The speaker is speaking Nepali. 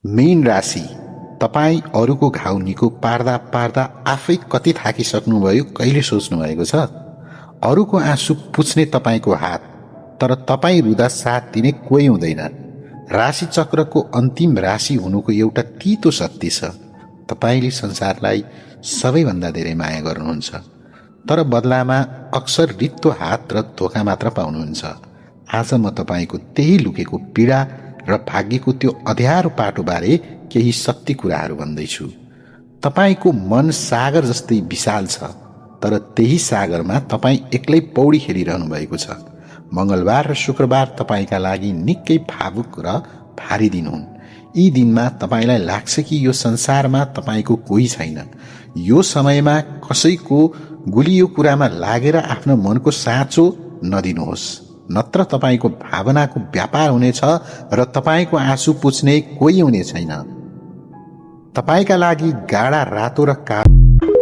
मीन राशि, तपाईँ अरूको घाउ निको पार्दा पार्दा आफै कति थाकिसक्नुभयो कहिले सोच्नु भएको छ? अरूको आँसु पुछ्ने तपाईँको हात, तर तपाईँ रुँदा साथ दिने कोही हुँदैन। राशि चक्रको अन्तिम राशि हुनुको एउटा तीतो सत्य छ। तपाईँले संसारलाई सबैभन्दा धेरै माया गर्नुहुन्छ, तर बदलामा अक्सर रित्तो हात र धोका मात्र पाउनुहुन्छ। आज म तपाईँको त्यही लुकेको पीडा र भाग्यको त्यो अँध्यारो पाटोबारे केही सत्य कुराहरू भन्दैछु। तपाईँको मन सागर जस्तै विशाल छ, तर त्यही सागरमा तपाईँ एक्लै पौडी खेलिरहनु भएको छ। मंगलबार र शुक्रबार तपाईँका लागि निकै भावुक र भारी दिन हुन्। यी दिनमा तपाईँलाई लाग्छ कि यो संसारमा तपाईँको कोही छैन। यो समयमा कसैको गुलियो कुरामा लागेर आफ्नो मनको साँचो नदिनुहोस्, नत्र तपाईँको भावनाको व्यापार हुनेछ र तपाईँको आँसु पुछ्ने कोही हुने छैन। तपाईँका लागि गाढा रातो र कालो